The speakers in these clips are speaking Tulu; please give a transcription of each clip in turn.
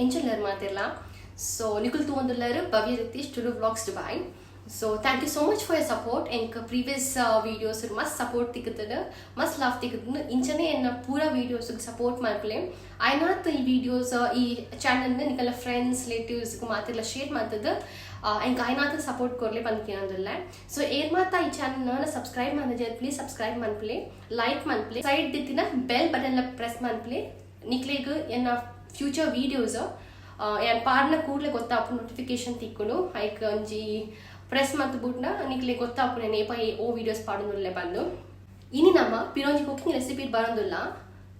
ಎಂಚೆಲ್ಲರ್ ಮಾತೆರ್ಲ. ಸೊ ನಿಕುಲು ತೂವೊಂದುಲ್ಲೆರ್ Bhavya Ritesh Tulu vlogs Dubai. So thank you so much for your support. ಎಂಕ್ ಪ್ರೀವಿಯಸ್ ವೀಡಿಯೋಸ್ ಮಸ್ತ್ ಸಪೋರ್ಟ್ ತಿಕ್ಕುತ್ತದ, ಮಸ್ತ್ ಲವ್ ತಿಕ್ಕುತ್ತದ. ಇಂಚನೆ ಎನ್ನ ಪೂರ ವೀಡಿಯೋಸ್ ಸಪೋರ್ಟ್ ಮಲ್ಪುಲೆ. ಆಯ್ನಾತ್ ಈ ವೀಡಿಯೋಸ್, ಈ ಚಾನಲ್ ನಿಕಲ್ನ ಫ್ರೆಂಡ್ಸ್, ರಿಲೇಟಿವ್ಸ್ ಮಾತೆರ್ಲ ಶೇರ್ ಮಲ್ತುದು ಎಂಕ್ ಆಯ್ನಾತ್ ಸಪೋರ್ಟ್ ಕೊರ್ಲೆ ಪಂದ್ ಕೇನೊಂದುಲ್ಲೆ. ಸೊ ಏರ್ ಮಾತ ಈ ಚಾನಲ್ ಸಬ್ಸ್ಕ್ರೈಬ್ ಮಲ್ದಿಜೆರ್, ಪ್ಲೀಸ್ ಸಬ್ಸ್ಕ್ರೈಬ್ ಮನ್ಪುಲೆ, ಲೈಕ್ ಮನ್ಪುಲೆ, ಸೈಡ್ ದಿತ್ತಿನ ಬೆಲ್ ಬಟನ್ ಲ ಪ್ರೆಸ್ ಮನ್ಪುಲೆ. ನಿಕ್ಲೆಗ್ ಎನ್ನ ಫ್ಯೂಚರ್ ವೀಡಿಯೋಸ್ ಯಾನ್ ಪಾಡ್ನ ಕೂಡ್ಲೆ ಗೊತ್ತಾಪುಂಡು, ನೋಟಿಫಿಕೇಶನ್ ತಿಕ್ಕುಂಡು. ಐಕ್ ಒಂಜಿ ಪ್ರೆಸ್ ಮಲ್ತ್ ಬುಡ್ಂಡ ನಿಕ್ಲೆಗ್ ಗೊತ್ತಾಪುಂಡು ಯಾನ್ ಏಪ ಓ ವೀಡಿಯೋಸ್ ಪಾಡೊಂದುಲ್ಲೆ ಪಂದ್. ಇನಿ ನಮ ಪಿರೊಂಜಿ ಕುಕಿಂಗ್ ರೆಸಿಪಿ ಬರೊಂದುಲ್ಲ,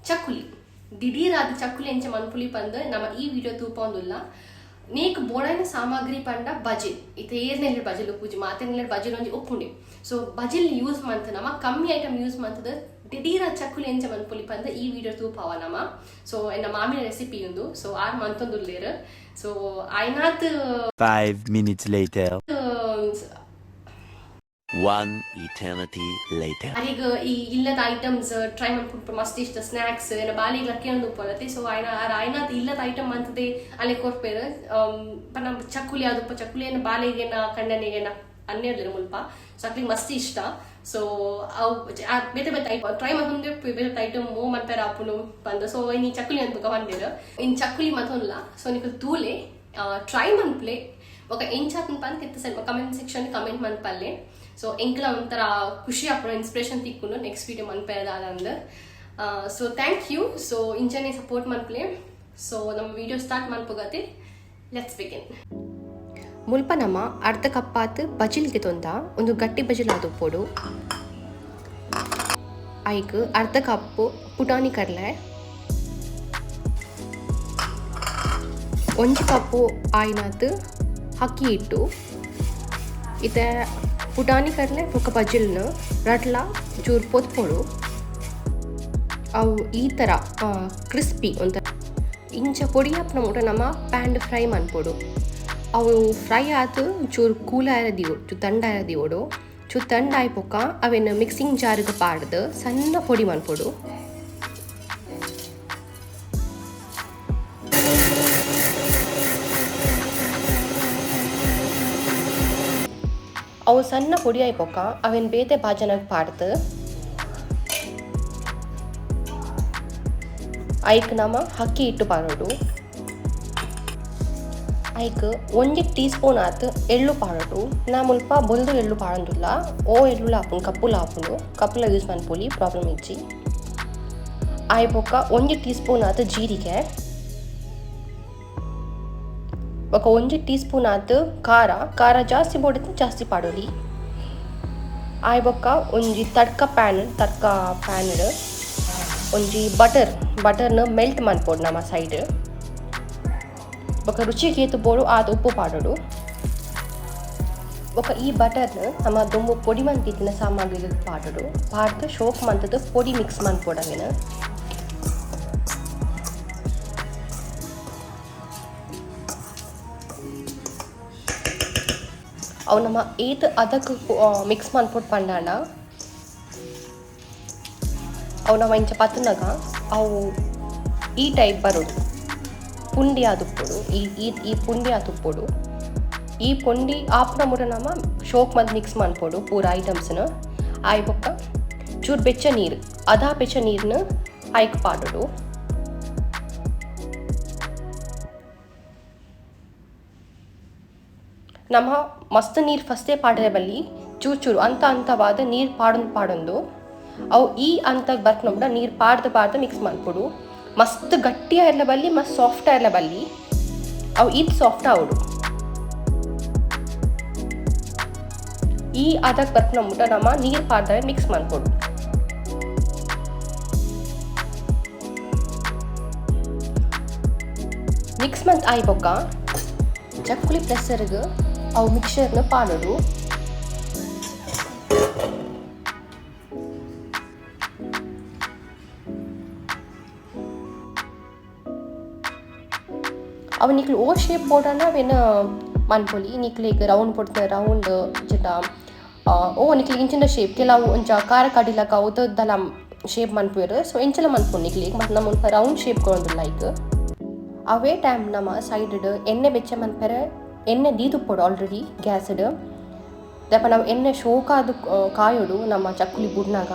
ಚಕ್ಕುಲಿ. ದಿಢೀರ್ ಆದ್ ಚಕ್ಕುಲಿ ಎಂಚ ಮನ್ಪುಲಿ ಪಂದ್ ನಮ ಈ ವಿಡಿಯೋ ತೂಪೊಂದುಲ್ಲ. ನೇಕ್ ಬೋಡಾಯಿನ ಸಾಮಗ್ರಿ ಪಂಡ ಬಜಿಲ್. ಇತ್ತೆ ಏರ್ನೆಲ್ಲೆಡ್ ಬಜಿಲ್ ಉಪ್ಪುಜಿ, ಮಾತೆರ್ನೆಲ್ಲೆಡ್ ಬಜಿಲ್ ಒಂಜಿ ಉಪ್ಪುಂಡೆ. ಸೊ ಬಜಿಲ್ ಯೂಸ್ ಮಂತ್ ನಮ ಕಮ್ಮಿ ಐಟಮ್ ಯೂಸ್ ಮಂತ್ದ್ ದಿಢೀರ ಚಕ್ಕುಲಿ ಎಂಚ ಮನ್ಪೊಲಿ ಪಂದ್ ಈ ವಿಡಿಯೋ ತೂಪಾವ ನಮ. ಸೊ ಎನ್ನ ಮಾಮಿನ ರೆಸಿಪಿ ಉಂದು. ಸೊ ಆರ್ ಮಂತೊಂದುಲ್ಲೆರ್. ಸೊ ಆಯ್ನಾತ್ 5 minutes later. One eternity later. ಅರೆಗ್ ಈ ಇಲ್ಲದ ಐಟಮ್ಸ್ ಟ್ರೈ ಮನ್ಪುನ ಮಸ್ತ್ ಇಷ್ಟ, ಸ್ನಾಕ್ಸ್ ಎನ್ನ ಬಾಲೆಗ್ ಲಕ್ಕಿಯೊಂದು ಉಪ್ಪುಂಡತೆ. ಸೊ ಆಯ್ನ ಆರ್ ಆಯ್ನಾತ್ ಇಲ್ಲದ ಐಟಮ್ ಮಂತದೆ ಅಲೆ ಕೊರ್ಪೆರ್. ಪಂಡ ಚಕ್ಕುಲಿ ಆದುಪ್ಪ, ಚಕ್ಕುಲಿ ಬಾಲೆಗೆನ ಕಂಡನಿಗೆನ ಅನ್ನೆರ್ಲೆರ್ ಮುಲ್ಪ. ಸೊ ಅಕ್ಲೆಗ್ ಮಸ್ತ್ ಇಷ್ಟ. ಸೊ ಅವು ಬೇತೆ ಬೇತೆ ಐಟಮ್ ಟ್ರೈ ಮಲ್ತೊಂದೇ ಬೇತೆ ಬೇತೆ ಐಟಮ್ ಮೋ ಮನ್ಪೆರೆ ಆಪುಂಡು ಪಂದ್. ಸೊ ಇನಿ ಚಕ್ಕುಲಿ ಅನ್ಪುಕ ಪಂಡೆರ್. ಇನ್ ಚಕ್ಕುಲಿ ಮಲ್ತೊನ್ಲ. ಸೊ ನಿಕುಲು ತೂಲೆ, ಟ್ರೈ ಮನ್ಪುಲೆ, ಬೊಕ ಎಂಚ ಆತ್ಂಡ್ ಪಂದ್ ತಿರ್ತ್ ಕಮೆಂಟ್ ಸೆಕ್ಷನ್ ಕಮೆಂಟ್ ಮನ್ಪಲ್ಲೆ. ಸೊ ಎಂಕ್ಲ ಒಂಥರ ಖುಷಿ ಆಪುಂಡು, ಇನ್ಸ್ಪಿರೇಷನ್ ತಿಕ್ಕುಂಡು ನೆಕ್ಸ್ಟ್ ವೀಡಿಯೋ ಮನ್ಪೆರೆ ದಾದಂದ್. ಸೊ thank you. So ಇಂಚನೆ ಸಪೋರ್ಟ್ ಮನ್ಪುಲೆ. ಸೊ ನಮ್ಮ ವಿಡಿಯೋ ಸ್ಟಾರ್ಟ್ ಮನ್ಪುಗತೆ, let's begin. ಮುಲ್ಪ ನಮ ಅರ್ಧ ಕಪ್ಪಾತ್ ಬಜಿಲ್ ಗೆತೊಂದ, ಒಂದು ಗಟ್ಟಿ ಬಜಿಲ್ ಆದುಪ್ಪೊಡು. ಐಕ್ ಅರ್ಧ ಕಪ್ ಪುಟಾಣಿ ಕಡಲೆ, ಒಂಜಿ ಕಪ್ಪು ಆಯಿನಾತ್ ಅಕ್ಕಿ ಹಿಟ್ಟು. ಇತ್ತೆ ಪುಟಾಣಿ ಕಡಲೆ ಬೊಕ್ಕ ಬಜಿಲ್ನ್ ರಡ್ಲ ಚೂರು ಪೊತ್ಪೊಡು. ಅವು ಈ ಥರ ಕ್ರಿಸ್ಪಿ ಒಂಥರ ಇಂಚ ಪೊಡಿ ಆಪುನ ಮುಟ ನಮ ಪ್ಯಾನ್ ಫ್ರೈ ಮನ್ಪೊಡು. ಅವು ಫ್ರೈ ಆದ್ ಚೂರು ಕೂಲ್ ಆಯೆರೆ ದೀವೊಡು, ಚೂರು ತಂಡ ಆಯೆರೆ ದೀವೊಡು. ಚೂರು ತಂಡ ಆಯಿ ಬೊಕ್ಕ ಅವೆನ್ ಮಿಕ್ಸಿಂಗ್ ಜಾರ್ಗ್ ಪಾಡ್ದ್ ಸಣ್ಣ ಪೊಡಿ ಮನ್ಪೊಡು. ಅವು ಸಣ್ಣ ಪೊಡಿ ಆಯಿ ಬೊಕ್ಕ ಅವೆನ್ ಬೇತೆ ಬಾಜನಗ್ ಪಾಡ್ದ್ ಐಕ್ ನಮ ಅಕ್ಕಿ ಹಿಟ್ಟು ಪಾಡೊಡು. ಐಕ್ ಒಂಜಿ ಟೀ ಸ್ಪೂನ್ ಆತ್ ಎಳ್ಳು ಪಾಡೊಡು. ನಾ ಮುಲ್ಪ ಬೊಲ್ದು ಎಳ್ಳು ಪಾಡೊಂದುಲ್ಲ, ಓ ಎಳ್ಳುಲ ಆಪುಂಡು, ಕಪ್ಪುಲ ಆಪುಂಡು, ಕಪ್ಪುಲ ಯೂಸ್ ಮನ್ಪೊಲಿ, ಪ್ರಾಬ್ಲಮ್ ಇಜ್ಜಿ. ಆಯಿ ಬೊಕ್ಕ ಒಂಜಿ ಟೀ ಸ್ಪೂನ್ ಆತ್ ಜೀರಿಗೆ, ಬೊಕ್ಕ ಒಂಜಿ ಟೀ ಸ್ಪೂನ್ ಆತ್ ಖಾರ. ಖಾರ ಜಾಸ್ತಿ ಬೋಡಿತ್ತ್ಂಡ ಜಾಸ್ತಿ ಪಾಡೊಲಿ. ಆಯಿ ಬೊಕ್ಕ ಒಂಜಿ ತಡ್ಕ ಪ್ಯಾನ್, ತಡ್ಕ ಪ್ಯಾನ್ ಒಂಜಿ ಬಟರ್, ಬಟರ್ನ್ ಮೆಲ್ಟ್ ಮನ್ಪೊಡು ನಮ ಸೈಡ್. ಬೊಕ್ಕ ರುಚಿಗ್ ಏತ್ ಬೋಡು ಆತ್ ಉಪ್ಪು ಪಾಡೊಡು. ಬೊಕ್ಕ ಈ ಬಟರ್ನ್ ನಮ ದುಂಬು ಪೊಡಿ ಮಂತಿತ್ತಿನ ಸಾಮಗ್ರಿಗ್ ಪಾಡೊಡು. ಪಾಡ್ದ್ ಶೋಕ್ ಮಂತುದು ಪೊಡಿ ಮಿಕ್ಸ್ ಮನ್ಪೊಡು ಅವೆನ್. ಅವು ನಮ ಏತ್ ಅದಕ್ ಮಿಕ್ಸ್ ಮನ್ಪೊಡು ಪಂಡಾಂಡ, ಅವು ನಮ ಇಂಚ ಪತ್ತುನಗ ಅವು ಈ ಟೈಪ್ ಬರೊಡು, ಪುಂಡಿ ಆದುಪ್ಪೊಡು. ಈ ಈ ಈ ಪುಂಡಿ ಆದುಪ್ಪೊಡು. ಈ ಪುಂಡಿ ಆಪುನ ಮುಟ ನಮ ಶೋಕ್ ಮಂತ್ ಮಿಕ್ಸ್ ಮನ್ಪೊಡು ಪೂರ ಐಟಮ್ಸ್ನ್. ಆಯಿ ಬೊಕ್ಕ ಚೂರು ಬೆಚ್ಚ ನೀರು, ಅದಾ ಬೆಚ್ಚ ನೀರ್ನ್ ಐಕ್ ಪಾಡೊಡು. ನಮ ಮಸ್ತ್ ನೀರು ಫಸ್ಟೇ ಪಾಡರೆ ಬಲ್ಲಿ, ಚೂರು ಚೂರು ಅಂತ ಅಂತವಾದ ನೀರು ಪಾಡೊಂದು ಪಾಡೊಂದು ಅವು ಈ ಹಂತಗ್ ಬರ್ಪುನ ನೀರು ಪಾಡ್ದ್ ಪಾಡ್ದ್ ಮಿಕ್ಸ್ ಮನ್ಪೊಡು. ಮಸ್ತ್ ಗಟ್ಟಿ ಆಯಿರ್ಲ ಬಲ್ಲಿ, ಮಸ್ತ್ ಸಾಫ್ಟ್ ಆಯಿರ್ಲ ಬಲ್ಲಿ, ಅವು ಈತ್ ಸಾಫ್ಟ್ ಆವೊಡು. ಈ ಅದಕ್ ಬರ್ಪುನ ಮುಟ ನಮ ನೀರು ಪಾಡ್ದ್ ಮಿಕ್ಸ್ ಮನ್ಪೊಡು. ಮಿಕ್ಸ್ ಮಂತ್ ಆಯಿ ಬೊಕ್ಕ ಚಕ್ಕುಲಿ ಪ್ರೆಸ್ಸರ್ಗ್ ಅವು ಮಿಕ್ಸರ್ನ ಪಾಡೊಡು. ಅವು ನಿಕ್ಲು ಓ ಶೇಪ್ ಬೋಡಾಂಡ ಅವೆನ್ ಮನ್ಪೊಲಿ. ನಿಕ್ಲೆಗ್ ರೌಂಡ್ ಬೋಡು ರೌಂಡ್, ಇಜ್ಜಿಂಡ ಓ ನಿಕ್ಲೆಗ್ ಇಂಚಿನ ಶೇಪ್, ಕೆಲವು ಒಂಚ ಖಾರ ಕಡಿಲಕ ಉದ್ದಲ ಶೇಪ್ ಮನ್ಪುವೆರ್. ಸೊ ಇಂಚಲ ಮನ್ಪೊಲಿ ನಿಕ್ಲೆಗ್. ಮತ್ತ ನಮ ರೌಂಡ್ ಶೇಪ್ ಕೊರೊಂದುಲ್ಲ ಐಕ್. ಅವೇ ಟೈಮ್ ನಮ ಸೈಡ್ ಎಣ್ಣೆ ಬೆಚ್ಚ ಮನ್ಪೆರೆ ಎಣ್ಣೆ ದೀದುಪ್ಪೊಡು ಆಲ್ರೆಡಿ ಗ್ಯಾಸ್ಡ್. ದಪ್ಪ ನಾವು ಎಣ್ಣೆ ಶೋಕಾದ್ ಕಾಯೊಡು ನಮ್ಮ ಚಕ್ಕುಲಿ ಬುಡ್ನಾಗ.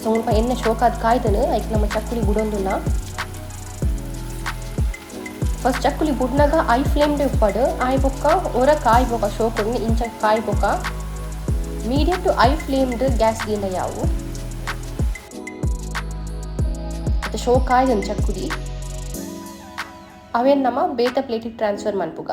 ಸೊ ಮುಲ್ಪ ಎಣ್ಣೆ ಶೋಕಾದ್ ಕಾಯ್ದನು, ಐಕ್ ನಮ್ಮ ಚಕ್ಕುಲಿ ಬುಡೊಂದುಲ್ಲ. ಫಸ್ಟ್ ಚಕ್ಕುಲಿ ಬುಡ್ನಾಗ I ಫ್ಲೇಮ್ಡ್ ಉಪ್ಪಡು. ಆಯ್ ಬೊಕ್ಕ ಒರ ಕಾಯ್ ಬೊಕ್ಕ ಶೋಕುಡು ಇಂಚ ಕಾಯ್ ಬೊಕ್ಕ ಮೀಡಿಯಂ ಟು I ಫ್ಲೇಮ್ಡ್ ಗ್ಯಾಸ್ ದೀಂಡ ಯಾವು. ಮತ್ತೆ ಶೋ ಕಾಯ್ದನ್ ಚಕ್ಕುಲಿ, ಅವೇನ್ ನಮ್ಮ ಬೇತ ಪ್ಲೇಟಿಗೆ ಟ್ರಾನ್ಸ್ಫರ್ ಮನ್ಪುಗ.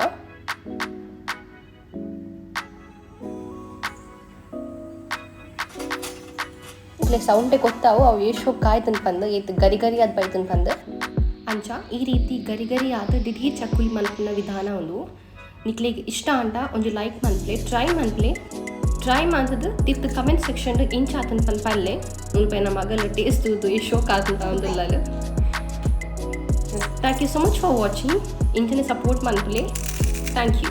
ಇಟ್ಲೆ ಸೌಂಡೆ ಗೊತ್ತಾವು ಅವು ಏಶೋ ಕಾಯ್ದನ್ ಪಂದ್, ಏತ್ ಗರಿ ಗರಿ ಆದ್ ಬೈತನ್ ಪಂದ್. ಅಂಚ ಈ ರೀತಿ ಗರಿ ಗರಿ ಆದ್ ದಿಢೀರ್ ಚಕ್ಕುಲಿ ಮನ್ಪುನ ವಿಧಾನ ಉಂದು. ನಿಕ್ಲೆಗ್ ಇಷ್ಟ ಆಂಡ ಒಂಜಿ ಲೈಕ್ ಮನ್ಪುಲೆ, ಟ್ರೈ ಮನ್ಪುಲೆ. ಟ್ರೈ ಮಲ್ತುದು ತಿರ್ತ್ ಕಮೆಂಟ್ ಸೆಕ್ಷನ್ ಇಂಚ ಆತನ್ ಪಂದ್ ಪನ್ಲೆ. ಮುಲ್ಪ ಎನ್ನ ಮಗಲ್ ಟೇಸ್ಟ್ ತೂದು ಈ ಶೋಕ್ ಆತುಂಡ ಪಂದುಲ್ಲಲ್. Thank you so much for watching. ಇಂಚನೆ ಸಪೋರ್ಟ್ ಮನ್ಪುಲೆ. Thank you.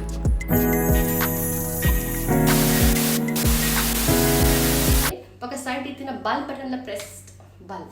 ಬೊಕ ಸೈಡ್ ಇತ್ತಿನ ಬೆಲ್ ಬಟನ್ ಲ ಪ್ರೆಸ್ ಬೆಲ್.